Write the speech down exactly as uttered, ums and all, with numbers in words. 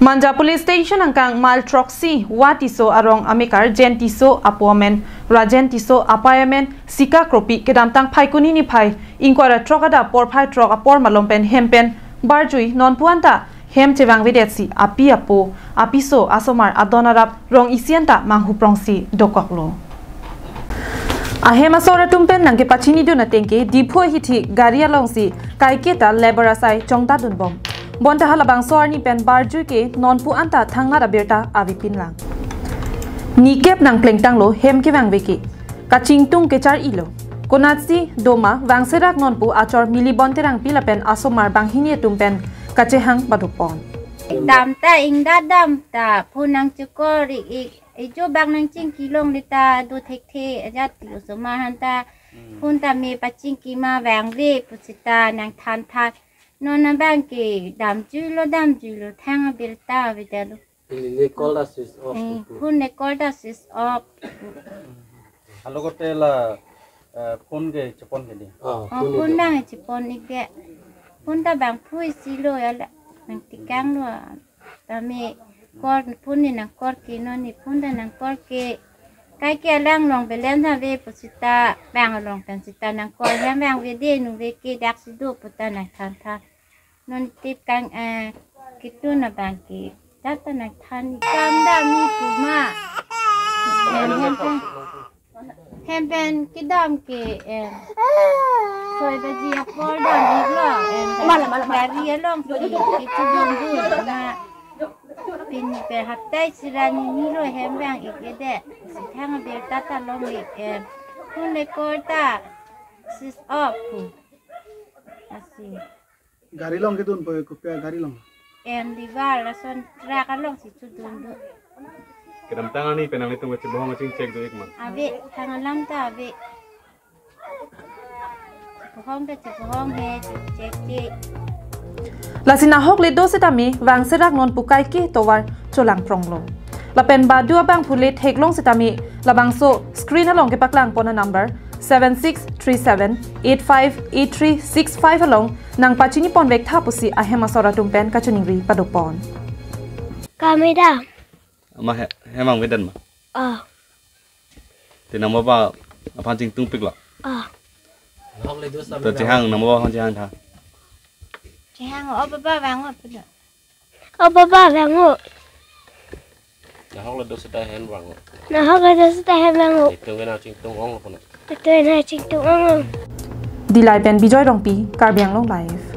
Manja Police Station angkang mile throksi Wa Tisso arong amekar Jen Tisso apo amen Rajen Tisso, apei amen Sika Kropi, kedamtang Phaikuni niphai ingkoi ra throk adap porphai throk apor malom pen hem pen barjui nonpu anta hem chevangvedetsi api apo, apiso, asomar adon arap rong isi anta manghuprongsi dokoklo. Ahem asor atum pen nangkepachinidun ateng ke Diphu ahithi gari alongsi kaiketa labour asai chongtadunbom. Bonta halabangso arni pen barjui ke nonpu anta thangnat abirta avepinlang. Nikep nangplengtanglo hem kevangve ke. Kachingtung kechar-ilo. Konatsi doma vangserak nonpu achor Milibon Terangpi lapen asomar banghini atum pen kachehang padopon. Dam ta ingda dam ta phone nangchekor ik ik, ijo bak nangchingki longle ta do thekthe ajat ti osomar han ta phone ta me pachingki ma vangve pusita nangthanthan. Non abang ke damjuilo damjuilo thang abirta avedetlo. Ini ne call ta switch off. Eh, ipu. Phone ne call ta switch off. Alogote la, eh, phone ke chepon ke di. Ah, oh, phone phone ke bang chepon ik de. Phone ta bang phui silo ya la. Nangtikanglo. Tame call phone ni nangkorke non ni phone ta nangkorke. Kaike alang along balance ave pusita bang along pen sita nangkor hem vangvede nu ve ke daksi do puta nangthanthan. Non tip kang, eh, kitun abang ke. Tata nangthan kam dam ni puma. Em, hem pen, hem pen kedam ke, em, soi baji apor dam iklo, em, mala, mala, mala, gari alongsi kechedondun ma. Pini pen hapta isi ra nini lo hem vang ikvedet. Si thang abirta ta longle, em, phone le call ta switch off pu. Lasi. Gari along kedunpo, kopi agari along? Em, Divar lason truck alongsi chedondun. Kedamtang arni pen nanglitum kachebohong kachingchek do ik ma? Ave, thang alam ta ave. Bohong ta chebohong he, chingchek ke. Lasi nahok le do setame vangserak nonpu kaike tovar cholangpronglo. Lapen badu abangphu le theklong setame labangso screen along kepaklangpon a number seven six three seven eight five eight three six five along nangpachiniponvektha pusi ahem asor atum pen kachiningri padopon. Kamida. Ama he, hem vangvedet ma? Ah. Te nang baba aphan chingtungpiklo? Ah. To chehang, nang baba aphan chehangtha. Chehang, o baba vang-o pulo. O baba vang-o. Nahok le do seta hem vang-o. Nahok le do seta hem vang-o. Itum ke nangchingtung ong lo puna. Itum ke nangchingtung ong lo. Dillai pen Bijoy Rongpi, Karbi Anglong Live.